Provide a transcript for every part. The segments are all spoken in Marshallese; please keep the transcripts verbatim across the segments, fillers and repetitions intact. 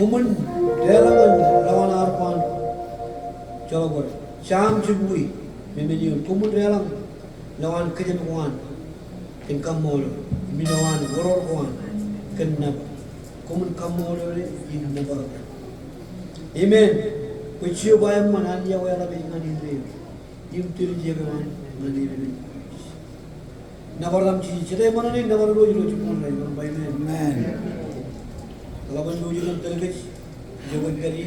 Koṃwin deḷọñ ñan lowaan ear ba, joḷọk bōd, Sam jibukwi, men eo, koṃwin deḷọñ lowaan kōjām ko an kōn kaṃṃoolol, im lowaan oror ko an kōn nōbar. Koṃwin kaṃṃoolol e im nōbar e. Amen. Bwe Jeova eṃṃan an iọkwe eḷap ej ñan Israel im tiljek eo an ñan Israel. Nōbar etaṃ Jisōs. Jete ṃōṇōṇō in nōbar eo ej ro jibboñ ro rej bar ba amen. Amen. Eḷap an jouj im tōl kōj. Iọkwe kōj.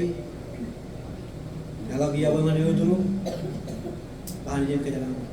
Eḷak iọkwe ñan eo iturūṃ. Bar jen kōjeraaṃṃan.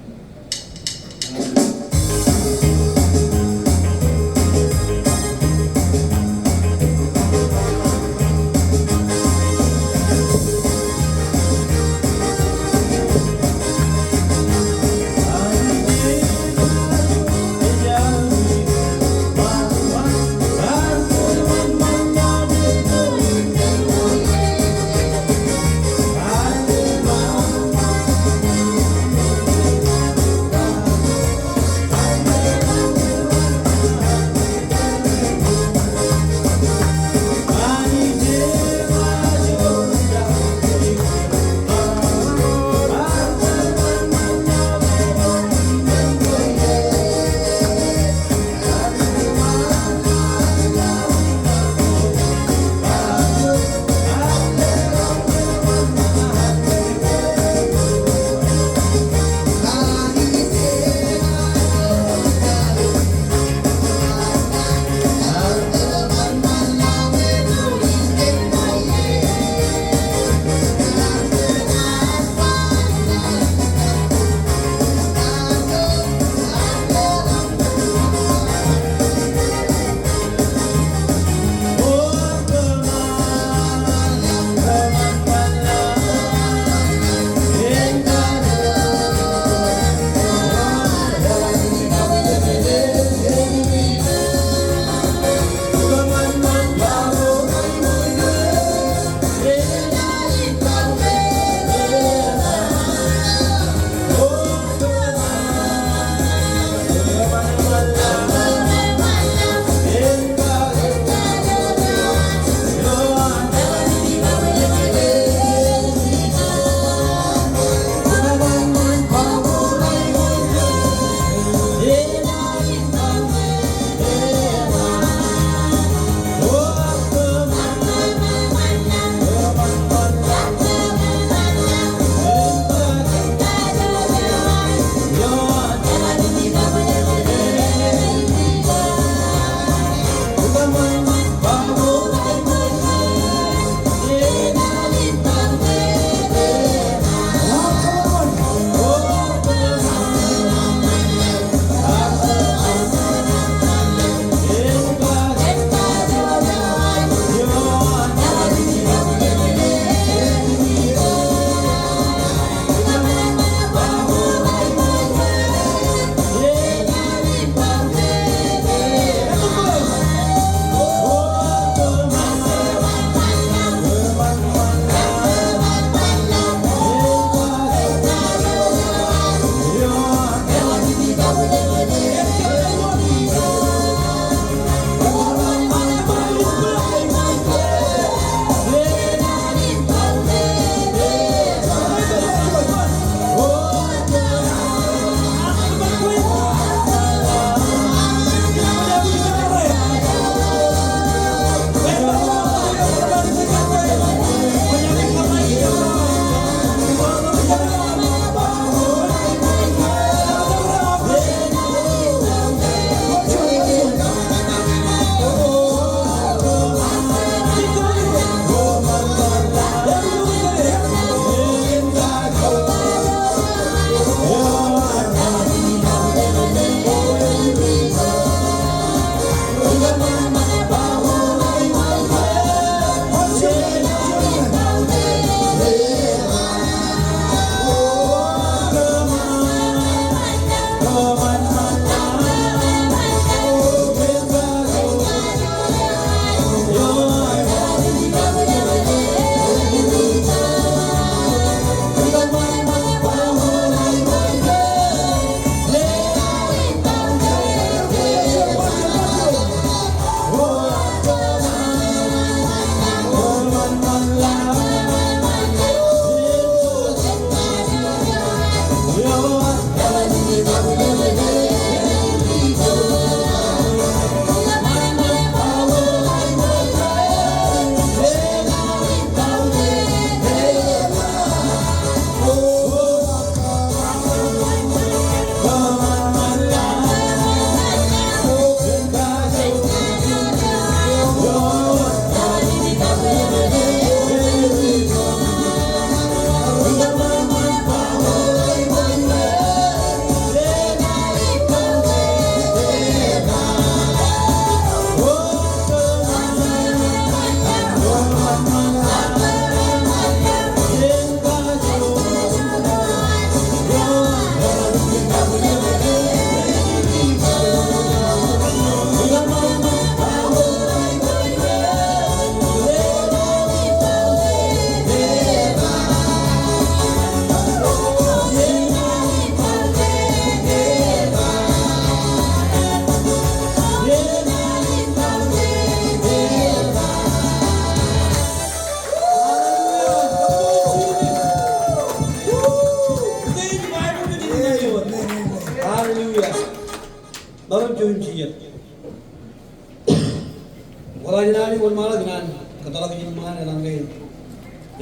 Eḷaññe an wōnṃaanḷọk ñan kōtḷọk ijin ṃaan, eḷaññe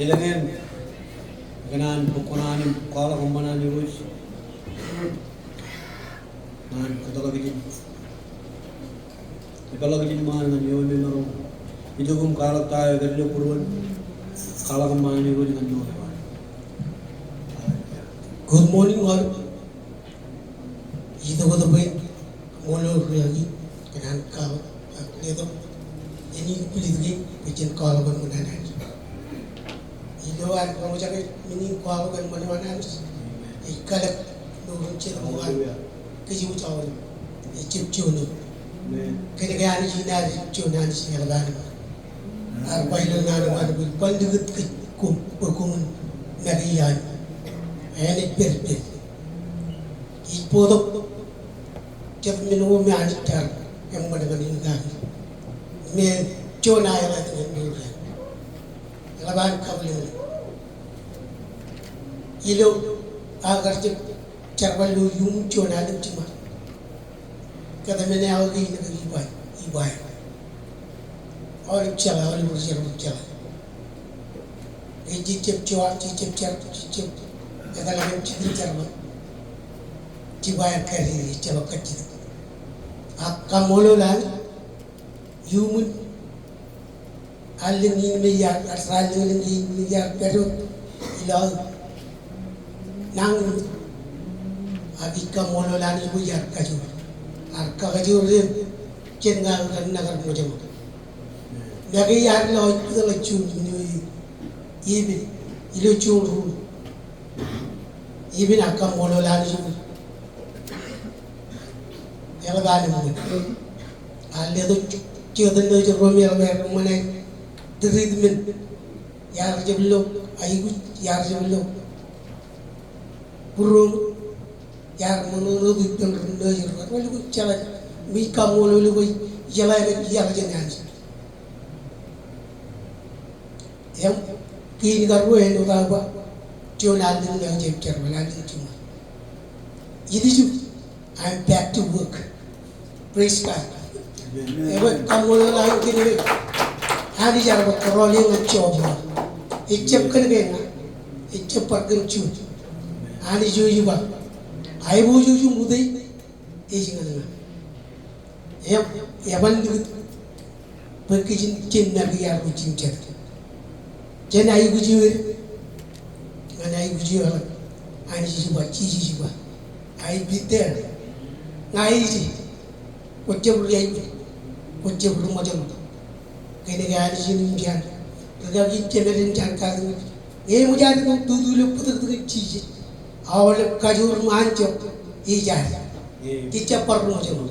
elōñ eṇ kōṇaan bōk kōṇaan im kwaḷọk eṃṃan an Irooj. Ñan kōtḷọk ijin, epeḷḷọk ijin ṃaan ñan ioon me maroñ itok im kwaḷọk ta eo epād ilo būruon, kwaḷọk eṃṃan an Irooj ñan ioon me maroñ. Good morning, all. Itok wōt bwe ṃool eo ri-kaki kōn an kwaḷọk ak letok eñin bwilōñ kein bwe jen kwaḷọk eṃṃan an Anij. Ilo ad roñjake men in kwaḷọk eṃṃan an Anij, ej kalōk ilo ren jet ko an kōj wōj aolep. Ejjab juon wōt. Kōnke Anij in ad juon Anij eḷap an eṃṃan. Ear ba ilo naan eo an bwe ij ba likūt kōj koṃ bwe koṃwin make iaan eṇ ej pedped. Ij bōktok jet men ko me Anij ear eṃṃan ñan in kaki. Me juon aeḷaet ñan doulul eṇ. Eḷap an kabwilōñlōñ. Ilo aō kar jab jerbal ilo iuṃwin juon alen jiṃa. Kōtmāne aō kein ke ij ba, ij ba eṇ. Aolep jeḷā, aolep ri jerbal jeḷā. Ej jab jowa, ej jab jar, ej jab etal kōn jikin jerbal. Jiba eṇ kar ejjeḷọk kajjitōk. Ak kaṃṃoolol Anij, iuṃwin allōñ in me iar, allōñ in me iar pād wōt ilo aō nañinmej. Ak ij kaṃṃoolol Anij bwe iar kajoor. Ear kakajoor im jen ña aō kar nōbar ṃōjṇọ. Make iar lo ej bōktok juon men eo epen ilo juon ruo. Epen ak kaṃṃoolol Anij bwe eḷap an eṃṃan. Ear letok jota eo ej ro me eḷap an eṃṃan aer treatment. Iar jab lo aikuj, iar jab lo būruoṃ, iar ṃōṇōṇō ippān ri nurse ro. Eḷap an eṃṃan. Im ij kaṃṃoolol bwe ij jeḷā ke ij jeḷā jān Anij. Im kein karuo eṇ wōt aō ba, juon allōñ in aō jab jerbal, allōñ jiṃa. Ij jiṃa, I'm back to work. Praise God. Amen. Ekwe kaṃṃoolol Anij kōn ke Anij ear ba kōrọọl eō ñan job eo. Ejjab kōn ke ña, ejjab bar kōn juon. Anij eo ej ba, aiboojoj im utiej ej ñan ña. Im eban likūt bwe kōj jen make iar ro jimjet. Jen aikuj eō, ñan aikuj eō eḷap. Anij ej ba, Jisōs ej ba, I'll be there. Ña ij ie. Kwōjab ri aikuj, kwōjab ri ṃōjṇọ. Kōnke Anij in eṃōj an, rikaki in jemed in jar katakin. Eṃōj an tutu ilo bōtōktōkin Jisōs. Aolep kajoor im anjọ ej ad. Ejjab bar ri ṃōjṇọ.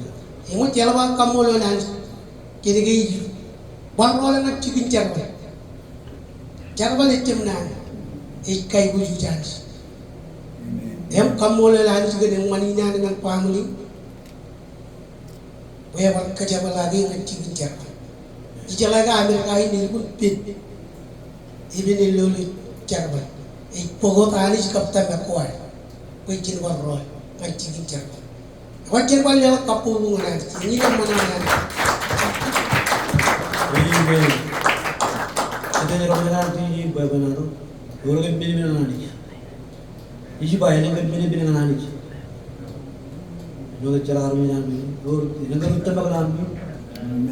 Eṃōj, eḷap aō kaṃṃoolol Anij. Kōnke ej bar rọọl ñan jikin jerbal. Jerbal ejjab naan. Ej kaiboojoj Anij. Im kaṃṃoolol Anij kōn eṃṃan in an ñan family. Bwe ebar kōjepḷaak eō ñan jikin jerbal. Ij jeḷā ke Amerika in elukkuun pen. Epen ilo jerbal. Ej bōk wōt Anij kab tōmak ko ad bwe jen bar rọọl ñan jikin jerbal. Ekwe jen bar leḷọk kabbokbok ñan Anij. Eñin eṃṃan an Anij. Amen. Ej roñjake an Anij bwe bwe naan ro. Ewōr kōn men epen ñan Anij. Ij ba elōñ kōn men epen ñan Anij. Āinwōt ejjeḷọk armej naan kein, ewōr, elōñ kōn ri tōmak naan kein.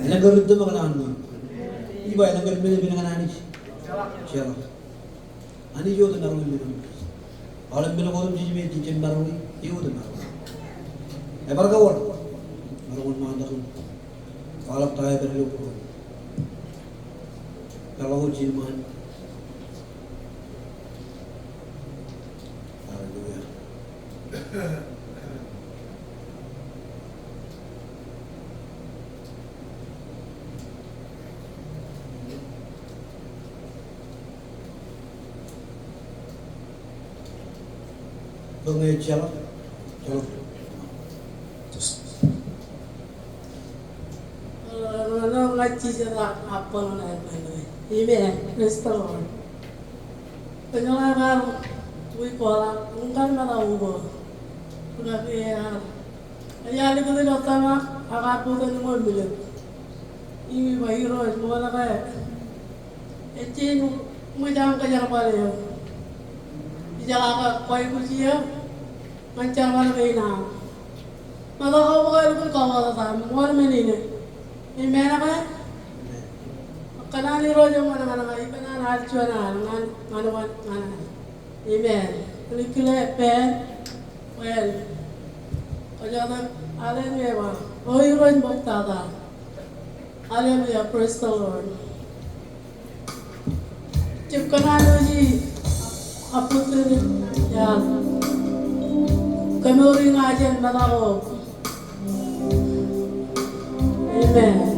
Elōñ kōn ri tōmak naan kein. Ij ba elōñ kōn men epen ñan Anij. Ejjeḷọk. Anij eo ej maroñ in men. Aolep men ko otemjej me jej jab maroñ in, eo ej maroñ. Ebar kawōr. Maroñ in ṃaantak in kwaḷọk ta eo epād ilo būruon. Eḷap wōt ijin ṃaan. Hallelujah. Bwe ñe ejjeḷọk, ejjeḷọk. Amen. Praise the Lord. Kōjeḷā kar wi koḷak, uñkar mata ubo. Kōnke ear, ear likūt ilo tōmak, ak ear bōk tōn ṃool milōk. Im ij ba Irooj ṃool ke ejjañin ṃōj aṃ kōjerbal eō. Ijeḷā ke kwōj aikuj eō ñan jerbal kein aṃ. Ṃōttan ko bwe kwōj lukkuun kautiej aṃ ṃool men in. Amen ke? Kōṇaan Irooj eṃṃan ñan ña, ikōṇaan al juon al ñan, ñan wōn, ñan al. Amen. Kwōn kile pen, pen. Kōjatdikdik alen me ba, O Irooj ṃoktata. Hallelujah, praise the Lord. Jab kōṇaan wōj, a, bōk tōl in, iar kōmour in ña jān ṃōttan ko. Amen.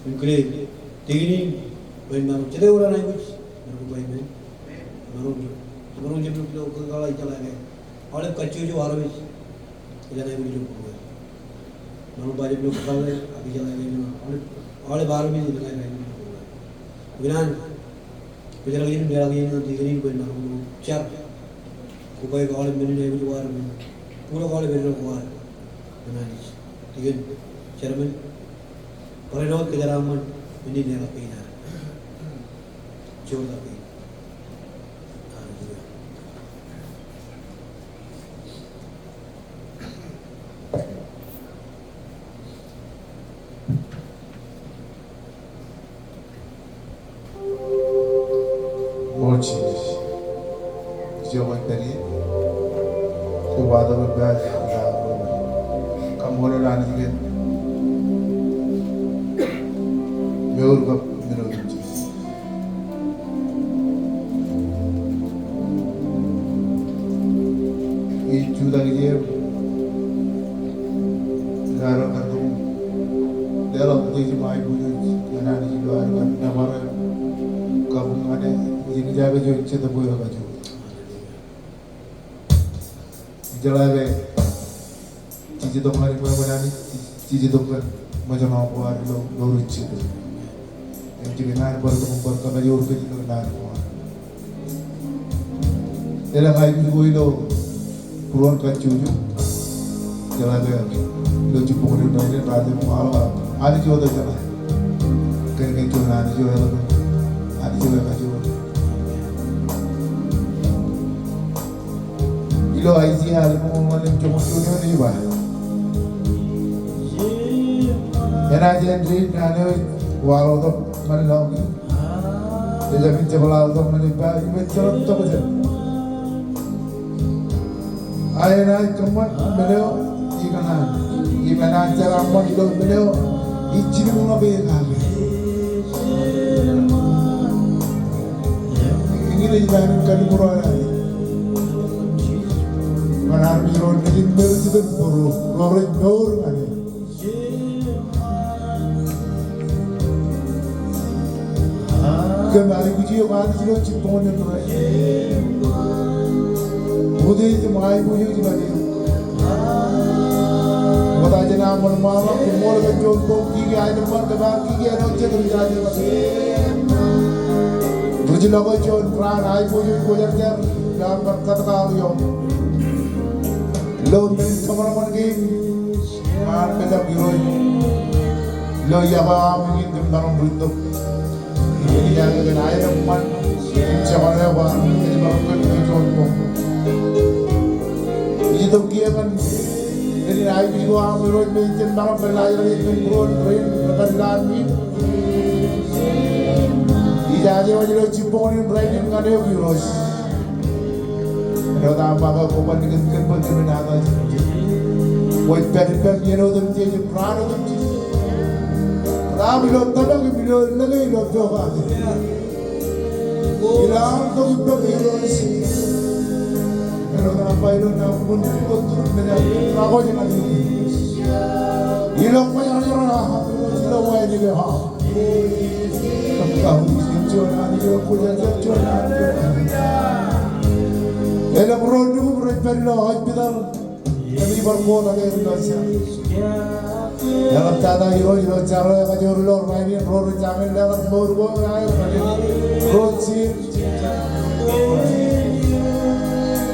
Im kile tikōn in bwe en maroñ jete wōt an aikuj, maroñ bwe en maroñ, maroñ jab ilo kōkaḷ ijjeḷā ke aolep kajjojo armej elōñ aikuj ilo būruō. Maroñ ba jab ilo kōkaḷ ijjeḷā ke aolep, aolep armej elōñ aikuj ilo būruō. Ikōṇaan kwōjeḷā in, leḷọk in ñan tikōn in bwe en maroñ jar kobaik aolep men in aikuj ko ad im bōktok aolep eddo ko ad ñan Anij. Tikōn, chairman, barāinwōt eo kōjeraaṃṃan men in leḷọk kein ad. Joortak kein. Hallelujah. Lord Jesus. Jehovah Jireh. Kobatok im pād ilo ad. Kaṃṃoolol Anij kōn mour kab men otemjej. Ij jutak ijin ilo ad kar leḷọk utiej im aiboojoj ñan Anij ilo ad kar nōbar e, kabuñ ñan e, ij eñjake juon Jetōb Kwōjarjar. Ijeḷā ke jej itok ñan iṃōṃōn Anij, jej itok ñan ṃōjṇọ ko ad ilo, ilo ri jete. Im jej kōṇaan bar itok im bar kakajoor kōj ilo naan ko ad. Elōñ aikuj ko ilo būruon kajjojo. Ijeḷā ke ilo jibboñ in rainin raar jab waḷọk, Anij eo ejeḷā. Kōn ke juon Anij eo eḷap, Anij eo ekajoor. Ilo Aiseia ḷalem ḷalem joñoul juon eoon ej ba, enaaj āindein naan eo ej waḷọktok ñan lọñiō, ejjab jepḷaaktok ñan ippa, im ejjeḷọk tokjān. A enaaj kōṃṃan men eo ikōṇaan, im enaaj jeraaṃṃan ilo men eo ij jilkinḷọk e kake. Eñin ej naan in kalliṃur eo an Anij ñan armej ro nejin mour jitōn būruō, ro rej mour ñan e. Kōn aikuj eo Anij ilo jibboñōn in rainin. Utiej im aiboojoj ñan eok. Wōt ajri aṃ ṃōṇōṇō, koṃṃool kōn juon boñ kiki aenōṃṃan kōm ar kiki āinwōt jet ri jajirōk. Ri jilọk eo juon raan aiboojoj kwōjarjar ilo aṃ kar kōtḷọk ioṃ. Ilo men in kōṃanṃan kein ñan meḷọk Irooj. Ilo iọkwe eo aṃ eñin kōm maroñ ri itok. Im ij itok kōn aenōṃṃan im jekdọọn eo kwaar kōjparok kōm ilo juon boñ. Ij itok kiiō ñan men in aikuj ko aṃ Irooj me jen maroñ pād ilo aer kōn būruon rein rej pād ilo aṃ wiik. Ij aje waj ilo jibboñōn in rainin ñan eok Irooj. Āinwōt aṃ ba ke kwō ban likūt kōn bwe kōmin aō jibboñōn. Kwōj pād ippām iien otemjej im raan otemjej. Raar ilo tōmak im ilo lōke ilo pokake. Ilo aṃ tok ippām Irooj. Āinwōt aṃ ba ilo naan ṃōn ko tur men eo rej ba kwōj ñan eok. Ilo kwōjarjar aṃ, ilo wāween eo aṃ. Elōñ ro nukūm rej pād ilo hospital. Im ij bar kotak er ilo jar. Eḷaptata Irooj ilo jar eo ekajoor ilo rainin ro rej jañin leḷọk mour ko aer ro jeiū.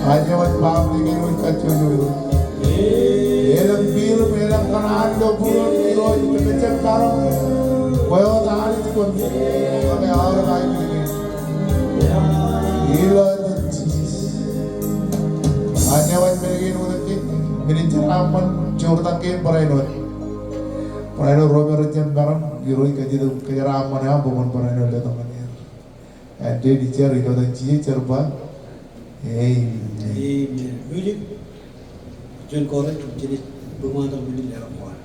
Aje wōt baaṃle kein wōt kajjojo. Elōñ biiḷ im elōñ kōṇaan ilo būruon Irooj kōmij jab maroñ. Kwe wōt Anij kwe. Kwe aolep aikuj kein. Ilo etan Jisōs. Aje wōt men kein wōt kein. Men in jeraaṃṃan joortak kein barāinwōt. Barāinwōt ro me rej jab maroñ. Irooj kajjitōk kōjeraaṃṃan eo aṃ bwe kwōn barāinwōt letok ñan er. Āindein ij jar ilo etan Jisōs ij jar ba. Amen. Amen. Music. Juon chorus, jen bōk ṃaantak men in leḷọk ko ad.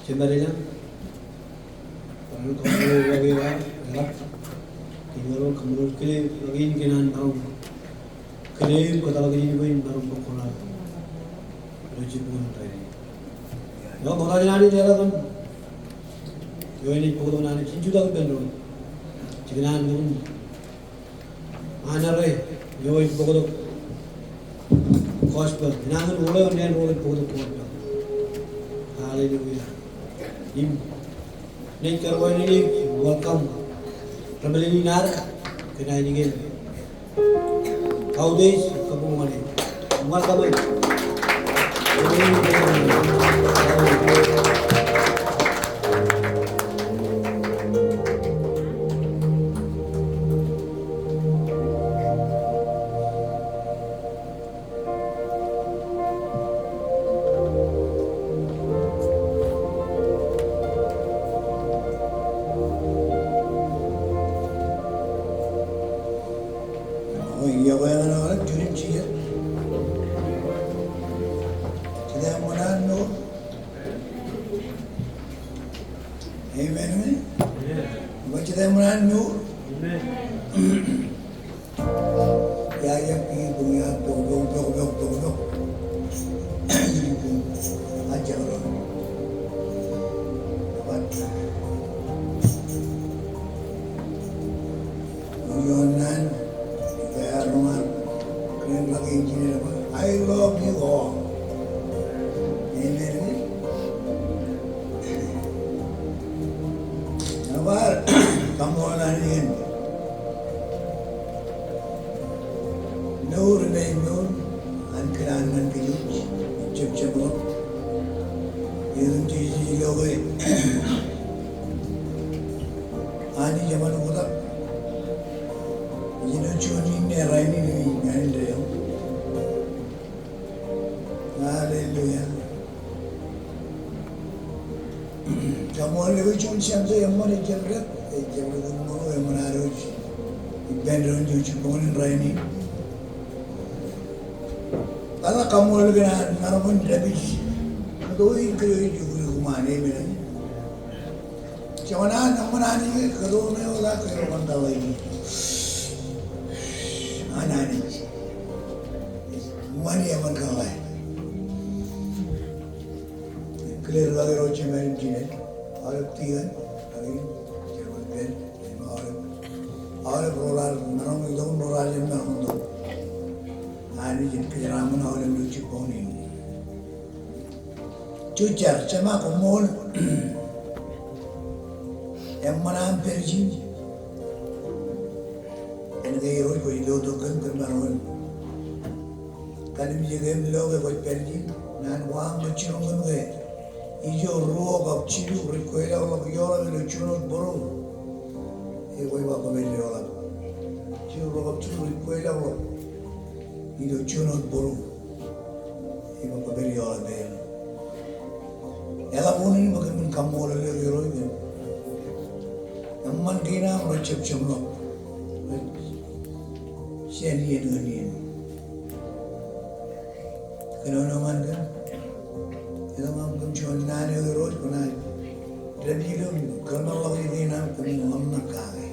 Jemād ilañ, bar kaṃṃoolol Ḷọk eo ear eḷap. Kōn ḷọk, kaṃṃoolol kile ḷọk in kōn an maroñ kile im kōtḷọk kōj in bwe in maroñ bōk koṇaad ilo jibboñ in rainin. Eo, ṃokta jān Anij eḷap kōn eo enaaj bōktok Anij in jutak ippān doon. Jikōṇaan kōn Anij eo ej bōktok gospel. Inaaj roll eo, inaaj roll eo bōktok gospel. Hallelujah. Im inaaj kar wāween in welcome ri-meḷeḷe in ad kōn ainikiel outreach, kabuñ ñan e. Welcome e. Amen. Amen. Bwe jete ṃōṇōṇō. Amen. Ia, ia, pi, bung, ia, bung, bung. Ij bung. Ajak ro. Bat. Ioon naan, eo ear roñ an kōn ḷọk in jined ba, I love you all. Amen. Bar kaṃṃoolol Anij in mour im ej mour an kōṇaan ñan kōj, jab jab ḷọk. Eo im jej ej loe Anij eban oktak. Ej ilo juon inne rainin eo ij ñan indeeo. Hallelujah. Kaṃṃoolol eok juon Sunday eṃṃan ejjab dep, ejjab dep in ṃōṇōṇō eṃṃan ad wōj ippān doon ilo jibboñ in rainin. Eḷap kaṃṃoolol kōn an maroñ in dāpij kōto in kōj eo ej ukukuk ṃaan, amen. Joñan an eṃṃan Anij ke kōto eo ḷọk kōj ro ban kōḷḷā in an Anij. Eṃṃan eban kōḷḷā. Kile ri-kaki ro jemād im jined, aolep tikōn, ak im, jemād im pād, im aolep, aolep ro raar maroñ itok im ro raar jab maroñ itok. Anij en kōjeraaṃṃan aolep ilo jibboñ in. Jar, Jema koṃṃool. Eṃṃan aṃ pād ijin. Kōn ke Irooj kwōj lotok kōm, kōm maroñ in kalimjeke im lo ke kwōj pād ijin. Naan ko aṃ ej jiroñ kōm ke ijo ruo kab jilu rej kweilọk ḷọk ioḷap ilo juon wōt būruō, e, kwōj ba kōpād ioḷap. Ijo ruo kab jilu rej kweilọk ḷọk ilo juon wōt būruō, e, kwōj ba kōpād ioḷap er. Eḷap unin bwe kōmin kaṃṃoolol eok Irooj kōn eṃṃan kein aṃ rej jab jeṃḷọk jān iien ñan iien. Kōnono ñan kōm. Eḷap ñan kōm juon naan eo Irooj kwōnaaj dāpij ilo kōmeḷeḷe kein aṃ kōmin ḷōmṇak kake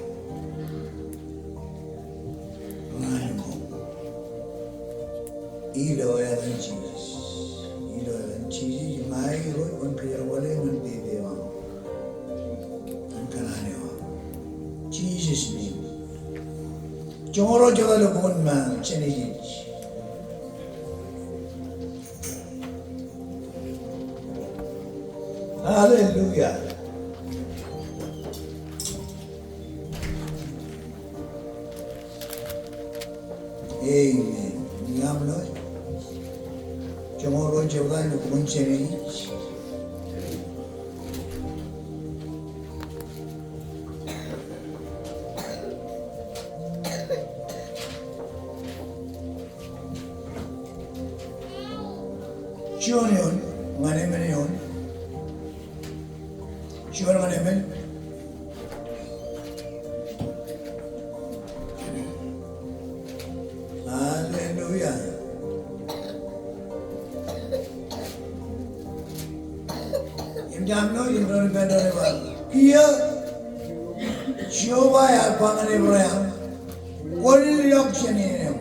raan in koṃ. Ilo etan Jisōs. Ilo etan Jisōs, ṃae Irooj kwōn kōjerbale ñan pepe eo aṃ. Ñan kōṇaan eo aṃ. Jesus' name. Joñoul ruo jebta ilo bok in Ṃaat, Jenesis. Hallelujah. Amen. Ñe aṃ loe. Joñoul ruo jebta ilo bok in Jenesis. Juon eoon, ñan emān eoon. Juon ñan emān. Hallelujah. Im jab ṇo Kiiō Jeova ear ba ñan Ebream, kwōn ilọk jān āne eo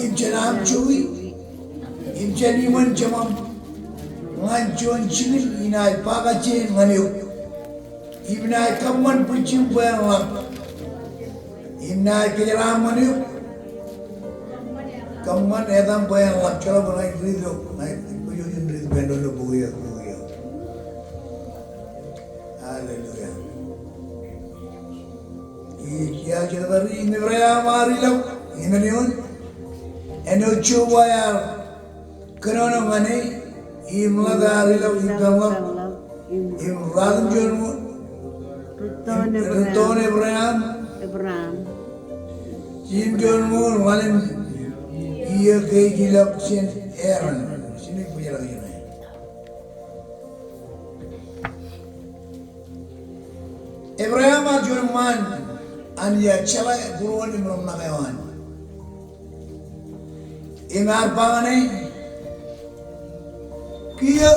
im jān aṃ joi im jān iṃōn jemam ñan juon jikin inaaj ba kajjien ñan eok im inaaj kōṃṃan bwijjim bwe en ḷap im inaaj kōjeraaṃṃan eok. Kōṃṃan etaṃ bwe en ḷap. Jeḷā bwe ña ij riit eo, ña ij pojak in riit bwe en lolo bok eo, bok eo. Hallelujah. Ij, ij, ij, Ebream ear ilọk, im āinwōt āne eo Jeova ear kōnono ñan e, im ḷap ear ilọk ippān ḷap, im ratimjuonñoul, rūttoon Ebream, Ebream, jiljilimjuonñoul ḷalem iiō ke ej ilọk jān Eran. Jen bōjrak iien eo. Ebream ear juon ṃaan Anij ear jeḷā būruon im roñjake eo an. Im ear ba ñan e, kiiō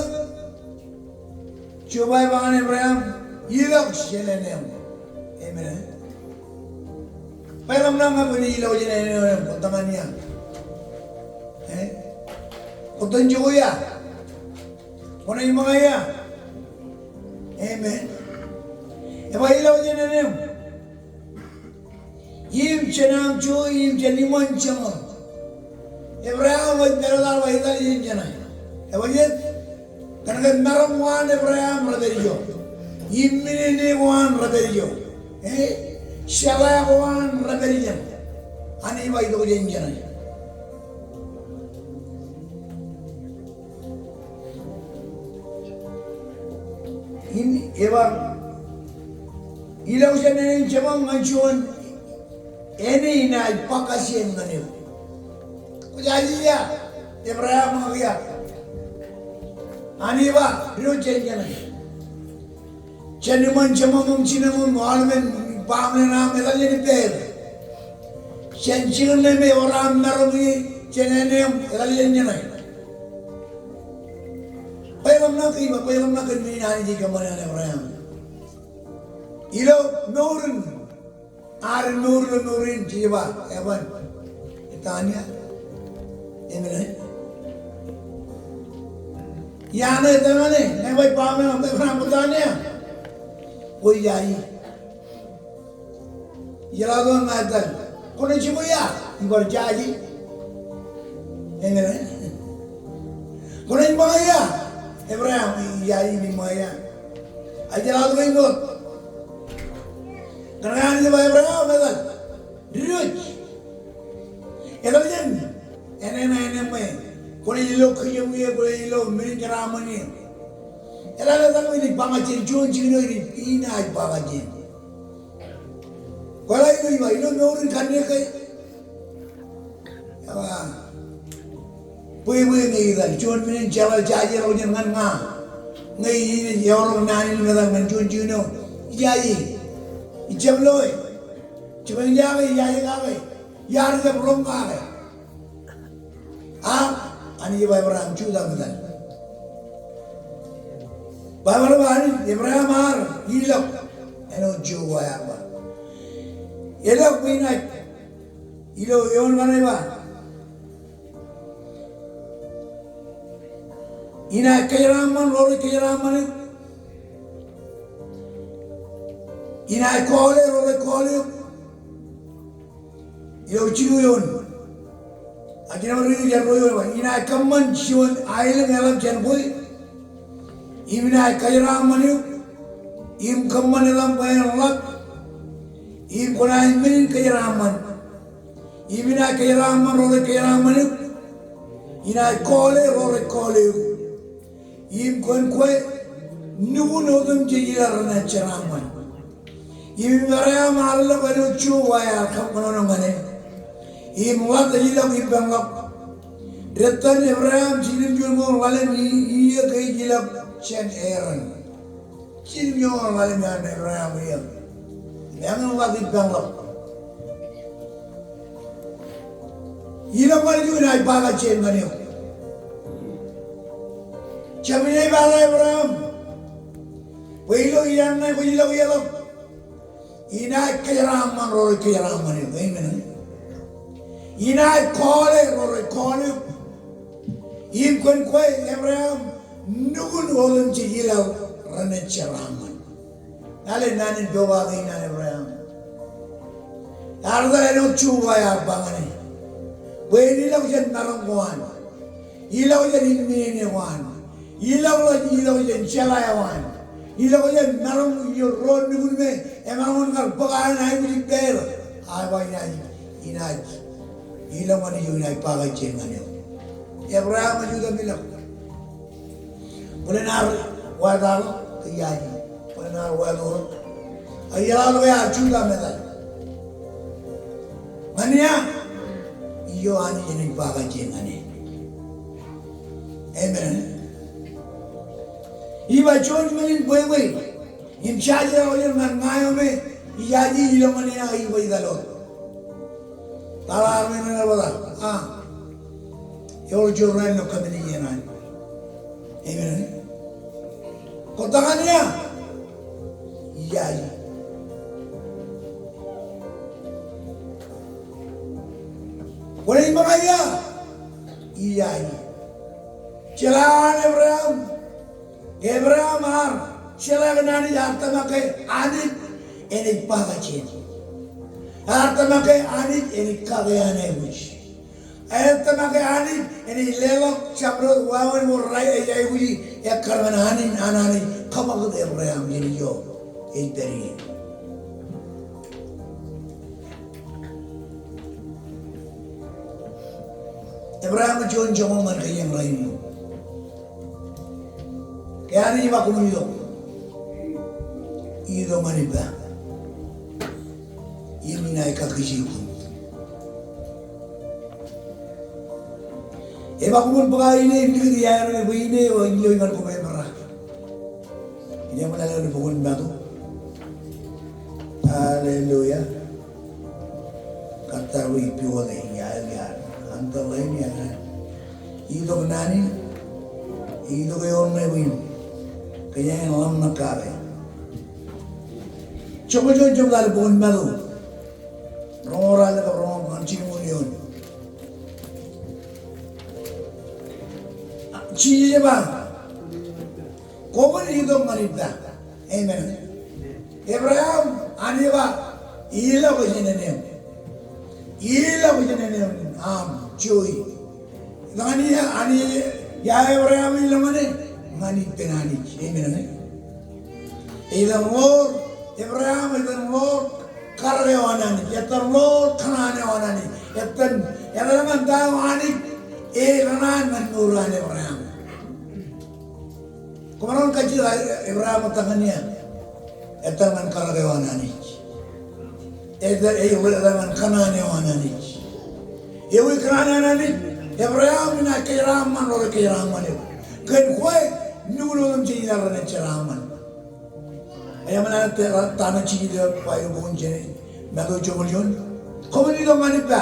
Jeova ej ba ñan Ebream, ilọk jān āne eo. Amen. Bwe ḷōmṇak ñe kwōnaaj ilọk jān āne eo, kwōj tōmak ia? Eh? Kwōj tōn jokwe ia? Kwōnaaj ṃōñā ia? Amen. Ej ba ilọk jān āne eo im jān aṃ joi im jān iṃōn jeṃaṃ. Ebream ej pād etal, etal jān jeṇe. Ej ba jet, kōnke meram ko an Ebream rej pād ijo. Im men in ko an rej pād ijo. Eh? Jeḷā ko an rej pād ijeṇ. Anij ej ba itok jān jeṇe. Im ej ba, ilọk jān āne in jemān ñan juon āne inaaj ba kajjien ñan eok. Kwōjaje ia, Ebream, ak ia? Anij ej ba, diwōj jān jeṇe. Jān iṃōn jemān im jinen im aolepen baaṃle in aṃ, etal jān ippāer. Jān jikin ṇe me ewōr aṃ maroñ ie jān āne eo, etal jān jeṇe. Bwe ḷōmṇak, ej ba, bwe ḷōmṇak kōn men in Anij ej kōṃṃane ñan Ebream. Ilo mour in, ad mour ilo mour in, jej ba, eban, etan ia? Amen. Ia ṇe etan ṇe, ñe ej ba, baaṃle in aṃ, Ebream, etan ia? Kwōjaje. Jeḷā to ña etal. Kwōnaaj jokwe ia? Ij bar jaje. Eñin. Kwōnaaj ṃōñā ia? Ebream, ijaje, ij ṃōñā ia. Ak jeḷā to ej wōt. Kōnke Anij ej ba Ebream etal. Diwōj. Etal jān āne ṇe, āne ṇe. Kwōnaaj lo kijeṃ ie, kwōnaaj lo men in jeraaṃṃan ie. Etal, etal bwe inaaj ba kajjien, juon jikin eo inaaj ba kajjien. Kwōjeḷā ilo, ilo, ilo mour in kanniōk ke? Ej ba, bwe, bwe ñe etal, juon men in jeḷā, jaje ḷọk jān ñan ña. Ñe ij, ij, ij eorōk naan in im etal ñan juon jikin eo. Ijaje. Ij jab loe. Jipañ kake, ijaje kake. Iar jab roñ kake. Ak Anij ej ba Ebream, jutak im etal. Baibōḷ ej ba Anij, Ebream ear ilọk āinwōt Jeova ear ba. Ilọk bwe inaaj, ilo eoon kaṇe ej ba, inaaj kōjeraaṃṃan ro rej kōjeraaṃṃan eok. Inaaj kọọle ro rej kọọle eok. Ilo jilu eoon. Ak ij bar riiti jān ruo eoon, inaaj kōṃṃan juon aelōñ eḷap jān kwe. Im inaaj kōjeraaṃṃan eok. Im kōṃṃan etaṃ bwe en ḷap. Im kwōnaaj men in kōjeraaṃṃan. Im inaaj kōjeraaṃṃan ro rej kōjeraaṃṃan eok. Inaaj kọọle ro rej kọọle eok. Im kwōn kwe nukun otemjej ilo renaaj jeraaṃṃan. Im Ebream ear ilọk āinwōt Jeova ear kōnono ñan e. Im ḷap ej ilọk ippān ḷap. Rūttoon Ebream jiljilimjuonñoul ḷalem iiō ke ej ilọk jān Eran. Jiljilimjuonñoul ḷalem iiō an Ebream iiō. Eñin ḷap ippān ḷap. Ilọk ñan eok, inaaj ba kajjien ñan eok. Jab ej ba Ebream, Bwe ilo iaan ṇe kwōj ilọk ieḷọk, inaaj kōjeraaṃṃan ro rej kōjeraaṃṃan eok. Amen. Inaaj call e ro rej call eok. Im kōn kwe Ebream, nukun otemjej ilaḷ renaaj jeraaṃṃan. Lale naan in pokake in an Ebream. Ear etal āinwōt juon eo ear ba ñan e, bwe en ilọk jān maroñ ko an. Ilọk jān inmien eo an. Ilọk ḷọk, ilọk jān jeḷā eo an. Ilọk jān maroñ ilo ro nukun me emaroñ in kar bōk aer aikuj ippāer. Ak ba inaaj, inaaj, ilọk ñan ijo inaaj ba kajjien ñan eok. Ebream ej jutak im ilọk. Bōlen ear wātaaḷọk ke ijaje. Bōlen ear wātaaḷọk. Ak ijeḷā ḷọk ear jutak im etal. Ñan ia, ijo Anij enaaj ba kajjien ñan e. Amen. Ij ba juon men in bwebwe im jaje eo eo ñan ña eo me ijaje, ilọk ñan ia, ij ba etal wōt. Ḷaḷ armej ren eḷap etal. A. Ewōr juon raan ilo kōmij iien an. Amen. Kwōj ta ñan ia? Ijaje. Kwōnaaj ṃōñā ia? Ijaje. Jeḷā an Ebream. Ebream ear jeḷā kōn Anij, ear tōmak ke Anij enaaj ba kajjien. Ear tōmak ke Anij enaaj kake an aikuj. Ear tōmak ke Anij enaaj leḷọk jabdewōt wāween ko rae ej aikuji ekkar ñan an Anij, an Anij kōṃakūt Ebream jān ijo ej pād ie. Ebream ej juon joñoul ñan kōj rainin. Ke Anij ej ba koṃwin itok, itok ñan ippa im inaaj kakkije koṃ. Ej ba koṃwin bōk aō ine im likūt iaer ṇe bwe ine eo ej loe ñan koṃ emera. Inaaj ṃōk lale bok in Matu. Hallelujah. Kōttar bwe ij pukot e, iar, iar. An tōl eo in iar. Itok naan in, itok eoon ṇe bwe in kōjeañ ḷōmṇak kake. Joñoul juon jebta ilo bok in Matu. Roñoul ruo ḷọk roñoul ñan jilñuul eoon. Jisōs ej ba, koṃwin itok ñan ippa. Amen. Ebream, Anij ej ba, ilọk jān āne eṇ. Ilọk jān āne eṇ aṃ, Joe. Ñan ia, Anij, ia Ebream ej ilọk ñan e? Ñan ippān Anij. Amen. Ej itōn ḷoor, Ebream ej itōn ḷoor karōk eo an Anij, ettōn ḷoor kōṇaan eo an Anij, ettōn, etal ñan ta eo Anij ekōṇaan ñan mour an Ebream. Koṃ maroñ kajjitōk Ebream etal ñan ia? Etal ñan karōk eo an Anij. Etal, etal ñan kōṇaan eo an Anij. Ewi kōṇaan eo an Anij? Ebream inaaj kōjeraaṃṃan ro rej kōjeraaṃṃan eok. Kōn kwe, nukun otemjej ilaḷ renaaj jeraaṃṃan. Ej ṃōṇōṇō ta ṇe Jisōs ej ba ilo bok in Matu joñoul juon. Koṃwin itok ñan ippa.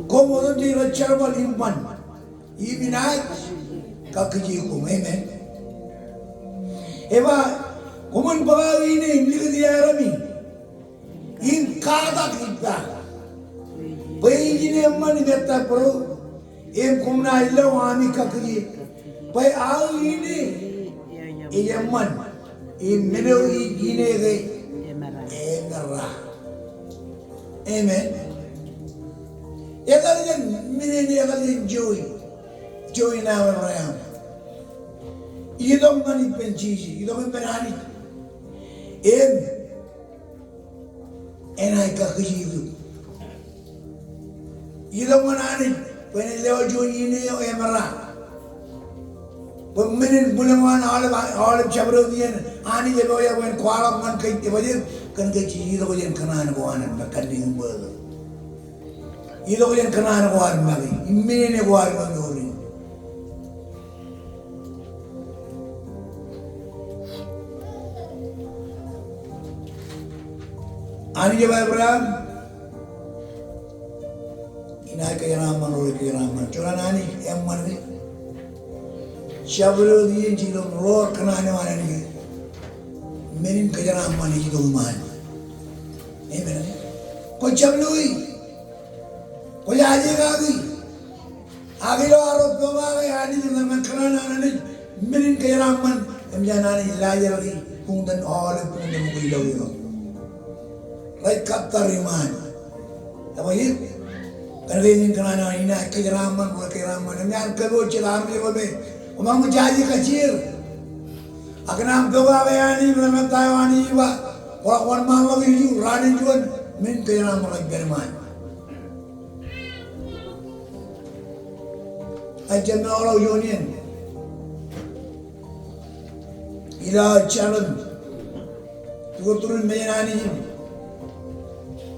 Koṃ otemjej rej jerbal im ban. Im inaaj kakkije koṃ. Amen. Ej ba, koṃwin bōk aō ine im likūt iaeremi. Im katak ippa. Bwe ij ine eṃṃan im ettā būruō. Im koṃ naaj lo ami kakkije. Bwe aō ine ej eṃṃan. Im men eo ij ine ke emera. Amen. Etal jān men in, etal jān Joe. Joe ṇe aō Ebream. Itok ñan ippān Jisōs, itok ippān Anij. Im enaaj kakkije eok. Itok ñan Anij bwe enaaj lewōj juon ine eo emera. Bwe men in bwilōñ eo an aolep, aolep jabdewōt iien Anij ej pojak bwe en kwaḷọk ñan kōj, ej pojak kōn kōj jej itok jān kōṇaan ko an make. Itok jān kōṇaan ko an make im men in ko an mour in. Anij ej ba Ebream, inaaj kōjeraaṃṃan ro rej kōjeraaṃṃan. Juon an Anij eṃṃan ke jabdewōt iien jej itok ḷoor kōṇaan eo an Anij. Men in kōjeraaṃṃan ej itok iṃaan. Amen. Kwō jab loi. Kwō jaje kaki. Ak ilo arro pokake Anij im kōṇaan an Anij, men in kōjeraaṃṃan, im jān Anij laajrak i buñtōn aolep buñtōn ko ilo ilo. Rej kattōr iṃaan. Ebwe, kōnke eñin kōṇaan an Anij, inaaj kōjeraaṃṃan, rej kōjeraaṃṃan. Im ear kōpooj jet armej ro me, kwōmaroñ jaje kajjier. Ak kōn aṃ pokake Anij, rej kōttāik Anij ej ba, kwō wōnṃaanḷọk ilju, raan in juon, men in kōjeraaṃṃan rej pād iṃaan. Ejjab mour eo juon iien. Ilo jar im tuko turin mejān Anij im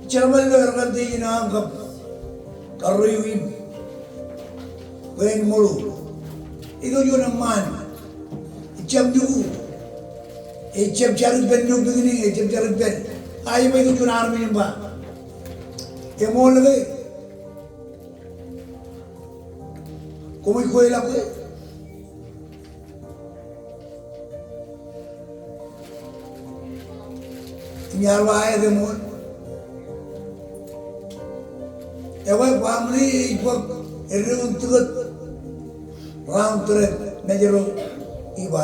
jerbal ilo advantage eo aṃ kab karreo in. Bwe en ṃōḷo. Itok juon eṃṃaan. Ejjab nuku. Ejjab jar ippān, no beginning, ejjab jar ippān. Ak ej ba itok juon armej im ba, eṃool ke Koṃij kweilọk ke? Im iar ba aet, eṃool. Ekwe, baaṃle ej bōk eddo in tikōt round trip, Mājro ej ba.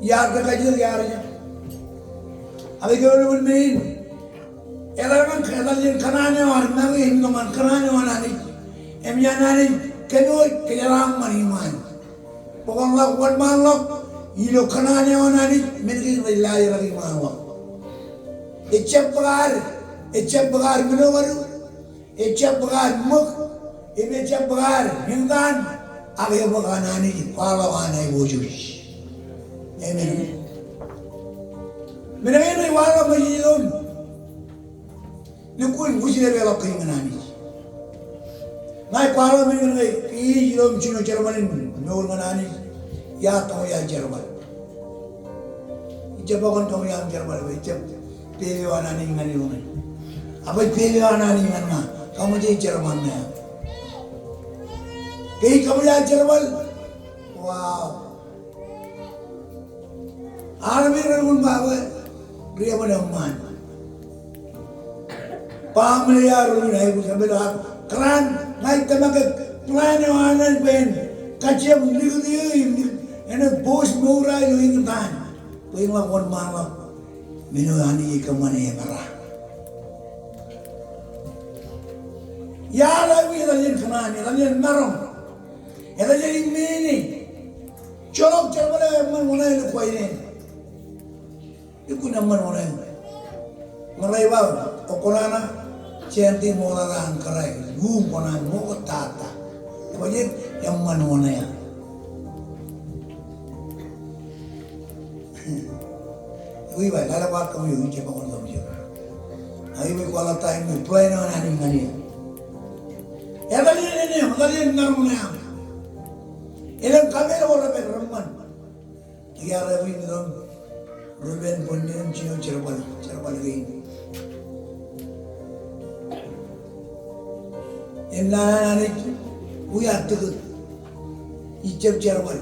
Iar kajjitōk, iar jab. Ak ij kōnono men in. Etal ñan, etal jān kōṇaan eo an make, im ñan kōṇaan eo an Anij. Im jān Anij kōnono kōjeraaṃṃan iṃaan. Bwe kwōn ḷak wōnṃaanḷọk ilo kōṇaan eo an Anij, men kein rej laajrak iṃaanḷọk. Ejjab bōk ad, ejjab bōk ad menokadio, ejjab bōk ad ṃōk, im ejjab bōk ad eñtaan, ak ebōk an Anij kwaḷọk an aiboojoj. Amen. Men kein rej waḷọk ñan ilo Lukkuun wūj in epeḷọk kein ñan Anij. Ña ij kwaḷọk men kein ke ij ilo im jino jerbal in mour ñan Anij. Iar tōñi aō jerbal. Ijjab bōk kōn tōñi aṃ jerbal bwe ejjab pepe eo an Anij ñan eō ṇe. Ak bwe ej pepe eo an Anij ñan ña. Kaṃōj aō jerbal ṇe. Ke ij kaṃōj aō jerbal. Wow. Armej rej lukkuun ba bwe ri-eban eṃṃaan. Baaṃle eo rej lukkuun aikuj, eṃṃan ilo ad kōrā, ña ij tōmak ke plan eo an Anij bwe en kajjioñ likūt eō im likūt, enaaj post mour eo ilo eñtaan. Bwe en ḷak wōnṃaanḷọk men eo Anij ej kōṃṃane emera. Iar aikuj etal jān kōṇaan, etal jān maroñ, etal jān indeeo. Joḷọk jerbal eo eṃṃan wōṇāān ilo Kuwait in. Lukkuun eṃṃan wōṇāān. Ñe rej ba, o kōṇaan, jān ti ṃoktata an kōrā, iuṃ kōṇaan ṃoktata. Ej ba jen eṃṃan wōṇāān. Ij ba, lale bar kaṃ eo, ij ba bar kaṃ eo. Ak ij ba kwaḷọk ta eo, plan eo an Anij ñan eō. Etal jān indeeo, etal jān maroñ ṇe aṃ. Elōñ kapeel ko rej pād reṃṃan. Iar aikuj in ilo, ri-eban bwe en jino jerbal, jerbal kein. Im naan an Anij, wiaar tikōt. Ijjab jerbal.